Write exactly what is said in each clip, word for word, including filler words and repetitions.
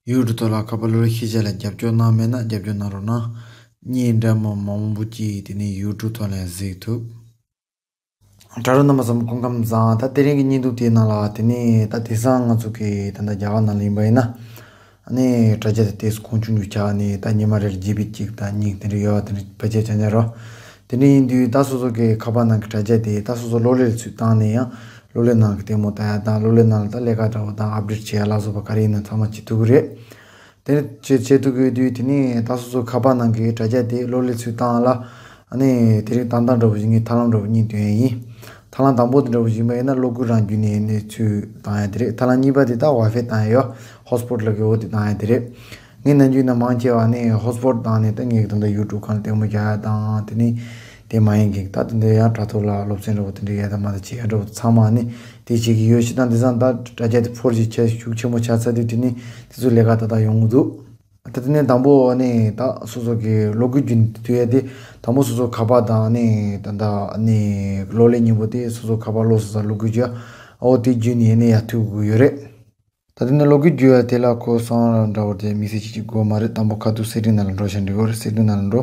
ཡུ་ཊུབ་ཐོག་ལ་ཁ་པར་གློག་ཀླད་ཤེས་བྱ་ལ་རྒྱབ་སྐྱོར་གནང་མེད་ན་རྒྱབ་སྐྱོར་གནང་རོགས་གནང་། བརྙན་འདྲ་མིན་མང་པོ་ཅིག་དེ་ནས་ཡུ་ཊུབ་ཐོག་ལ་གཟིགས་ཐུབ། དྲ་གྲོགས་རྣམ་པ་ཚོ་སྐུ་ཁམས་བཟང་། ད་དེ་རིང་གི་བརྙན་ཐུང་དེའི་ནང་ལ་དེ་ནས་ད་དེང་སང་ང་ཚོ་གི་ད་ལྟ་རྒྱ་གར་ནང་ལ་ཡིན་པ་ཡིན་ན། ཨ་ནི་དྲ་རྒྱ་དེ་ཏོག་ཙམ་གོང་ཆུང་ཆུང་ཆགས་ནས་ད་ཉི་མ་རེར་ཇི་བི་གཅིག་དང་གཉིས་དེ་འདྲ་ཡོད་པ་དེ་འདྲ་ཕལ་ཆེར་ཆགས་ཀྱི་རེད། དེ་འདྲ་ཡིན་དུས་ད་སོ་སོ་གི་ཁ་པར་ནང་གི་དྲ་རྒྱ་དེ་ད་སོ་སོ་གློག་ཀླད་ཚུར་བཏང་ནས་ཡང་གློག་ཀླད་ནང་གི་ལྟད་མོ་ལྟ་ཡ་དང་གློག་ཀླད་ནང་ལ་ད་ལས་ཀ་འདྲ་པོ་དང་ཨབ་ཌེཊ་བྱེད་ཡ་ལ་སོགས་པ་ག་རེ་ཡིན་ན་ཚང་མ་བྱེད་ཐུབ་ཀྱི་རེད། དེ་ནས་བྱེད་བྱེད་ཐུབ་ཀྱི་ཡོད་དུས་དེ་ནས་ད་སོ་སོ་ཁ་པར་ནང་གི་དྲ་རྒྱ་དེ་གློག་ཀླད་ཚུར་བཏང་ལ། ཨ་ནི་དེ་རིང་ཏན་ཏན་འདྲ་པོ་ཞིག་ངས་ཐབས་ལམ་འདྲ་པོ་གཉིས་སྟོན་ཡ་ཡིན། ཐབས་ལམ་དང་པོ་དེ་འདྲ་པོ་ཞིག་ཡིན་པ་ཡིན་ན་གློག་སྒུལ་རང་བརྒྱུད་ནས་ནས་ཚུར་བཏང་ཡ་དེ་རེད། ཐབས་ལམ་གཉིས་པ་དེ་ད་ཝའི་ཕའི་བཏང་ཡ་ཡོད། ཧོ་སི་པོཊ་ལབ་ཀྱི་འོ་དེ་བཏང་ཡ་དེ་རེད། ངས་ནམ་རྒྱུན་ན་མང་ཆེ་བ་ནི་ཧོ་སི་པོཊ་བཏང་ནས་ད་ངས་ད་ལྟ་ཡུ་ཊུབ་སྒང་ལ་ལྟད་མོ་རྒྱག་ཡ་དང་དེ་ནས་དེ་མ་ཡིན་གྱི་ད་དེ་འདྲ་ཡང་དྲ་ཐོག་ལ་སློབ་ཚན་འདྲ་པོ་དེ་འདྲ་ཡ་ད་མ་ད་བྱེད་ཡ་འདྲ་པོ་ཚང་མ་ནི་དེ་བྱེད་ཀྱི་ཡོད། ཤི་དང་དེང་སང་ད་དྲ་རྒྱ་དེ་ཕོར་ཇི་ཆེ་ཤུགས་ཆེན་པོ་ཆགས་ཚར་དུས་དེ་ནི་དེ་ཚོ་ལས་ཀ་ད་ད་ཡོང་གི་འདུག་ད་དེ་ནས་དང་པོ་ནི་ད་སོ་སོ་གི་གློག་སྒུལ་རྒྱུ་ནི་དུས་ཡ་དེ་དང་པོ་སོ་སོ་ཁ་པར་དང་ནི་ད་ད་ནི་གློག་ཀླད་གཉིས་པོ་དེ་སོ་སོ་ཁ་པར་གློག་སོ་སོ་གློག་སྒུལ་རྒྱུ་ཡ་འོ་དེ་རྒྱུ་ནི་ཡ་ནི་ཡ་ཐུག་གི་ཡོད་རེད། ད་དེ་ནས་གློག་སྒུལ་རྒྱུ་ཡ་དེ་ལ་ཁོ་སང་རང་འདྲ་བོ་དེ་དམིགས་བསལ་ཅིག་ཅིག་དགོས་མ་རེད། དང་པོ་ཁ་ཐུག་སེ་ཊིང་ནང་ལ་འགྲོ་བྱས་འགྲིག་གི་རེད། སེ་ཊིང་ནང་ལ་འགྲོ།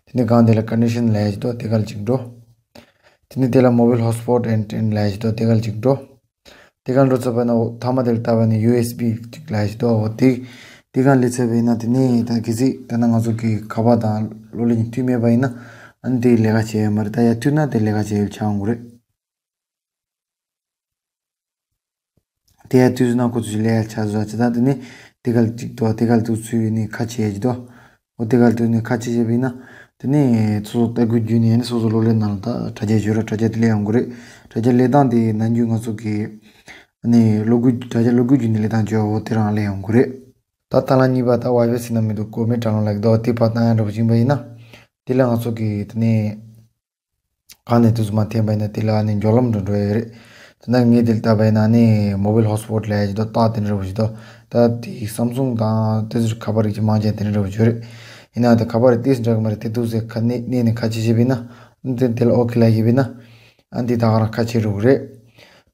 དེ་ནས་སྒང་དེ་ལ་ཀོན་ནེག་ཤན་ལབ་ཡ་ཅིག་འདུག་དེ་ག་ལ་ཅིག་འགྲོ། དེ་ནས་དེ་ལ་མོ་བྷལ་ཧོ་སི་པོཊ་ཨེན་ཊེ་ན་ལབ་ཡ་ཅིག་འདུག་དེ་ག་ལ་ཅིག་འགྲོ། དེ་ག་ལ་འགྲོ་ཚར་བ་ན་འོ་མཐའ་མ་དེ་ལ་ལྟ་བ་ན་ཡུ་ཨེས་བི་ཅིག་ལབ་ཡ་ཅིག་འདུག་འོ་དེ་དེ་ག་ལ་སླེབས་ཚར་བ་ཡིན་ན་དེ་ནས་ད་གལ་སྲིད་ད་ནང་ང་ཚོ་གི་ཁ་པར་དང་གློག་ཀླད་གཉིས་མཐུད་མེད་པ་ཡིན་ན་ཨ་ནི་དེ་ལས་ཀ་བྱེད་ཡ་མ་རེད། ད་ཡ་མཐུད་ན་དེ་ལས་ཀ་བྱེད་ཡ་ཆགས་ཡོང་གི་རེད། དེ་ཡང་དུས་སུ་ན་ཁོ་ཚོས་ལས་ཡ་ཆ་བཟོ་བྱེད་སྟངས་དེ་ནི་དེ་ག་ལ་གཅིག་ཏོ་དེ་ག་ལ་དུས་ཚོད་ནི་ཁ་ཕྱེ་ཡ་གཅིག་ཏོ། འོ་དེ་ག་ལ་དུས་ནི་ཁ་ཕྱེ་བྱས་པ་ཡིན་ན་དེ་ནི་སོ་སོ་ལྟ་སྐུལ་བརྒྱུད་ནས་ནི་སོ་སོ་གློག་ཀླད་ནང་ལ་ད་དྲ་རྒྱ་བརྗོད་ར་དྲ་རྒྱ་དེ་སླེབས་ཡོང་གི་རེད། དྲ་རྒྱ་སླེབས་སྟངས་དེ་ནམ་རྒྱུན་ང་ཚོ་གི་ནི་གློག་སྒུལ་དྲ་རྒྱ་གློག་སྒུལ་བརྒྱུད་ནས་སླེབས་སྟངས་བརྗོད་འོ་དེ་རང་སླེབས་ཡོང་གི་རེད། ད་ཐབས་ལམ་གཉིས་པ་ད་ཝའི་ཕའི་ཟེར་ན་མི་འདུག་གོ་མེད་དྲ་ལམ་ལ་གི་ད་དེ་ཕར་བཏང་ཡ་འདྲ་པོ་ཅིག་ཡིན་པ་ཡིན་ན་དེ་ལ་ང་ཚོ་གི་དེ་ནི། གང་ནས་དུས་སུ་མ་འཐེན་པ་ཡིན་ན་དེ་ལ་ནི་མགྱོགས་ལམ་དུ་འགྲོ་ཡི་རེད། དེ་ན་ངས་དེ་ལ་བལྟས་པ་ཡིན་ན་ནི་མོ་བྷལ་ཧོ་སི་པོཊ་ལབ་ཡ་ཅིག་འདུག་རྟགས་དེ་འདྲ་བོ་ཞིག་འདུག་ད་དེ་སམ་སུང་དང་དེ་ཚོའི་ཁ་པར་རིགས་ཀྱི་མང་ཆེ་དེ་འདྲ་བོ་ཡོད་རེད། ཡིན་ན་ད་ཁ་པར་རིགས་དེ་འདྲ་གི་མ་རེད། དེ་འདུག་ཟེར་ཁ་ནས་ནས་ནས་ཁ་ཕྱེ་བྱས་པ་ཡིན་ན་དེ་དེ་ལ་ཨོ་ཁེ་ལབ་བྱས་པ་ཡིན་ན་ཨ་འདི་ད་ག་རང་ཁ་ཕྱེ་འགྲོ་གི་རེད།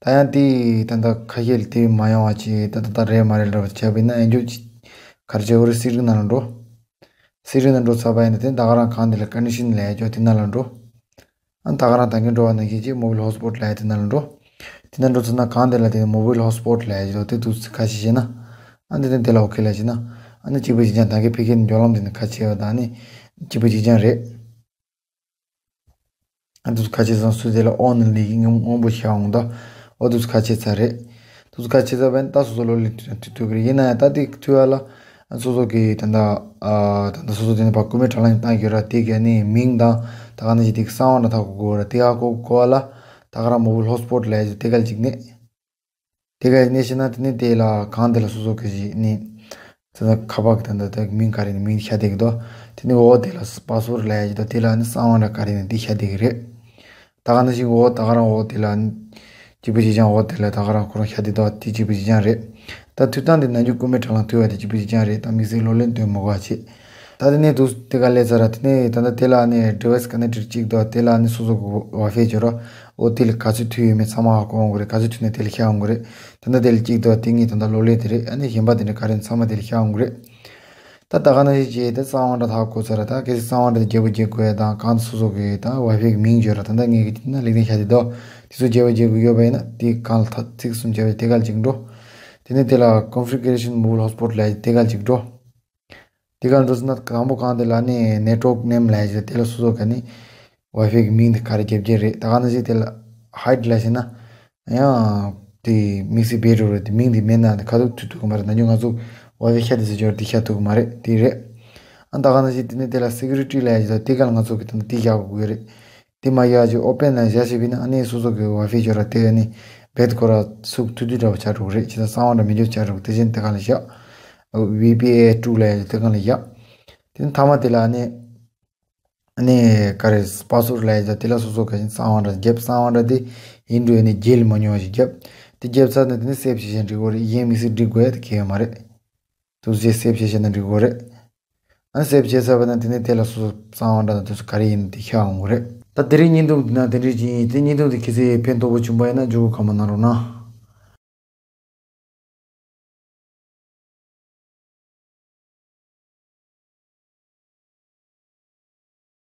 ད་ཡང་དེ་ད་ད་ཁ་ཤས་ལ་དེ་མ་ཡོང་བ་ཅིག་ད་ད་ད་རེད་མ་རེད་འདྲ་བོ་བྱས་པ་ཡིན་ན་ཨེ་འཇོག་ཅིག་ག་རེ་བྱེད་དགོས་རེད། སེ་ཊིང་ནང་ལ་འགྲོ། སེ་ཊིང་ནང་འགྲོ་ཚར་བ་ཡིན་ན་དེ་ད་ག་རང་གང་དེ་ལ་ཀོན་ནེག་ཤན་ལབ་ཡ་ཅིག་ཡོད་དེ་ནང་ལ་འགྲོ། ཨ་ད་ག་རང་ད་གིན་འགྲོ་བ་ནང་བཞིན་གྱི་མོ་བྷལ་ཧོ་སི་པོཊ་ལབ་ཡ་དེ་ནང་ལ་འགྲོ། དེ་ནང་འགྲོ་ཚར་ན་གང་དེ་ལ་དེ་མོ་བྷལ་ཧོ་སི་པོཊ་ལབ་ཡ་ཅིག་ཡོད་དེ་འདུག་ཁ་ཕྱེ་བྱས་ན། ཨ་འདི་དེ་དེ་ལ་ཨོ་ཁེ་ལབ་བྱས་ན། ཨ་ནི་གཅིག་པ་གཅིག་རྐྱང་ད་གིན་ཕ་གིར་མགྱོགས་ལམ་དེ་ནི་ཁ་ཕྱེ་བ་དང་ནི་གཅིག་པ་གཅིག་རྐྱང་རེད། ཨ་དུས་ཁ་ཕྱེ་ཙང་སུ་དེ་ལ་ཨོན་ལི་སྔོན་པོ་ཤར་འོང་ད། ཨོ་དུས་ཁ་ཕྱེ་ཚར་རེད། དུས་ཁ་ཕྱེ་ཚར་བས་ད་སོ་སོ་གློག་ཀླད་མཐུད་ཐུབ་ཀྱི་རེད། ཡིན་ན་ཡང་ད་དེ་མཐུད་ཡ་ལ་སོ་སོ་གི་ད་ད་ད་ད་སོ་སོ་དེ་ནས་ཕར་རྐུན་མའི་དྲ་ལམ་བཏང་གི་ར། དེ་ག་ནི་མིང་དང་ད་ག་ནི་ཞིག་དེ་གསང་བ་འདྲ་ཐག་གོ་གོ་ར། དེ་ག་གོ་གོ་བ་ལ་ད་ག་རང་མོ་བྷལ་ཧོ་སི་པོཊ་ལབ་ཡ་དེ་ག་ལ་ཅིག་ནས། དེ་ག་གནས་ཤེ་ན་དེ་ནས་དེ་ལ་གང་དེ་ལ་སོ་སོ་གི་ཞིག་ནི། ད་ཁ་པར་གི་ད་ད་ད་མིང་ག་རེ་ནི་མིང་ཤ་དེ་གི་དོ། དེ་ནི་འོ་དེ་ལ་པ་སི་ཝར་ཌི་ལབ་ཡ་ཅིག་དོ། དེ་ལ་ནི་གསང་བ་འདྲ་ག་རེ་ནི་དེ་ཤ་དེ་གི་རེད། ད་ག་ནི་ཞིག་འོ་ད་ག་རང་འོ་དེ་ལ་ནི། གཅིག་པུ་གཅིག་རྐྱང་འོ་དེ་ལ་ད་ག་རང་ཁོ་རང་ཤ་དེ་དོ་དེ་གཅིག་པུ་གཅིག་རྐྱང་རེད། ད་མཐུད་སྟངས་དེ་ནམ་རྒྱུན་རྐུན་མའི་དྲ་ལམ་མཐུད་པ་དེ་གཅིག་པུ་གཅིག་རྐྱང་རེད། ད་དམིགས་བསལ་གློག་ཀླད་མཐུད་མི་དགོས་པ་བྱེད། ད་དེ་ནས་དུས་དེ་ག་སླེབས་ཚར་ར། དེ་ནས་ད་ལྟ་དེ་ལ་ནི་ཌི་ཝའི་སི་ཀ་ནེག་ཊེཌ་གཅིག་དང་དེ་ལ་ནི་སོ་སོ་གི་ཝའི་ཕའི་འབྱོར་ར། འོ་དེ་ལ་ག་ཚོད་མཐུད་ཡོད་མེད་ཚང་མ་ཧ་གོ་འོང་གི་རེད། ག་ཚོད་མཐུད་ན་དེ་ལ་ཤར་འོང་གི་རེད། ད་ལྟ་དེ་ལ་གཅིག་དང་དེ་ངའི་ད་ལྟ་གློག་ཀླད་དེ་རེད། ཨ་ནི་གཞན་པ་དེ་འདྲ་ག་རེ་ཚང་མ་དེ་ལ་ཤར་འོང་གི་རེད། ད་ད་ག་ནང་བཞིན་བྱས་ད་གསང་བ་འདྲ་ཧ་གོ་ཚར་ར། ད་གལ་སྲིད་གསང་བ་འདྲ་དེ་བརྗེ་པོ་བརྗེ་དགོས་ཡ་དང་གང་དུ་སོ་སོ་གི་ད་ཝའི་ཕའི་གི་མིང་བརྗོད་ར། ད་ལྟ་ངའི་གི་ད་ལེགས་ལྡན་ཤ་དེ་དོ་དེ་ཚོ་བརྗེ་པོ་བརྗེ་དགོས་ཡོད་པ་ཡིན་ན་དེ་གང་ལ་ད་ཚིག་གསུམ་བརྗེ་པོ་དེ་ག་ལ་གཅིག་འགྲོ། དེ་ནས་དེ་ལ་ཀོན་ཕི་གུ་རེ་ཤན་མོ་བྷལ་ཧོ་སི་པོཊ་ལབ་ཡ་དེ་ག་ལ་གཅིག་འགྲོ། དེ་ག་འགྲོ་ཟེར་ན་དང་པོ་གང་དེ་ལ་ནི་ནེཊ་ཝརྐ་ནེམ་ལབ་ཡ་དེ་ལ་སོ་སོ་ག་ནི་ཝའི་ཕའི་གི་མིང་དེ་ག་རེ་རྒྱབ་རྒྱབ་རེད། ད་ག་ནང་བཞིན་དེ་ལ་ཧའིཌ་ལབ་ཟེར་ན་ཡང་དེ་དམིགས་བསལ་བེད་འགྲོ་རེད། དེ་མིང་དེ་མེད་ན་དེ་ཁ་ཐུག་ཐུག་ཐུབ་ཀྱི་མ་རེད། ད་ཉོ་ང་ཚོ་ཝའི་ཕའི་ཤ་དེ་ཟེར་འབྱོར་དེ་ཤ་ཐུབ་ཀྱི་མ་རེད། དེ་རེད། ཨ་ད་ག་ནང་བཞིན་དེ་ནས་དེ་ལ་སེ་ཀུ་རི་ཊི་ལབ་ཡ་དེ་ལ་དེ་ག་ལ་ང་ཚོ་གི་ད་དེ་བཞག་དགོས་ཀྱི་རེད། དེ་མ་བཞག་ཅིག་ཨོ་པན་ལ་བཞག་ཤེས་པས་ན་ཨ་ནི་སོ་སོ་གི་ཝའི་ཕའི་འབྱོར་ར་དེ་ནི་རྦད་ཁོ་ར་ཚུགས་ཐུབ་ཐུབ་འདྲ་བོ་ཆགས་འགྲོ་གི་རེད། ཅི་ད་གསང་བ་འདྲ་མི་འགྱུར་ཆགས་འགྲོ་གི། དེ་བཞིན་དེ་ག་ལ་བཞག་ཝི་པི་ཨེ་ཊུ་ལབ་ཡ་དེ་ག་ལ་བཞག་དེ་ནི་མཐའ་མ་དེ་ལ་ཨ་ནི་ཨ་ནི་ག་རེ་པ་སི་ཝརཌ་ལབ་ཡ་དེ་ལ་སོ་སོ་ག་བཞིན་གསང་བ་འདྲ་རྒྱབ། གསང་བ་འདྲ་དེ་ཡིན་འགྲོ་ཡ་ནི་བརྗེད་མ་མྱོང་བ་ཞིག་རྒྱབ། དེ་རྒྱབ་ཚར་ན་དེ་ནི་སེབ་བྱེད་བྱས་འགྲིག་གི་རེད། གཞན་དམིགས་བསལ་འགྲིག་དགོས་ཡ་དེ་གལ་ཡོད་མ་རེད། དུས་ཚོད་སེབ་བྱས་བྱས་ན་འགྲིག་གི་རེད། ཨ་ནི་སེབ་བྱས་ཚར་བ་ན་དེ་ནས་དེ་ལ་སོ་སོ་གསང་བ་འདྲ་དང་དེ་ཚོ་ག་རེ་ཡིན་དེ་ཤར་འོང་གི་རེད། ད་དེ་རིང་བརྙན་ཐུང་འདི་ན་དེ་འདྲ་ཅིག་ཡིན། དེ་བརྙན་ཐུང་དེ་གལ་སྲིད་ཕན་ཐོགས་པོ་བྱུང་པ་ཡིན་ན་མགྱོགས་པོ་ཁ་མ་གནང་རོགས་གནང་།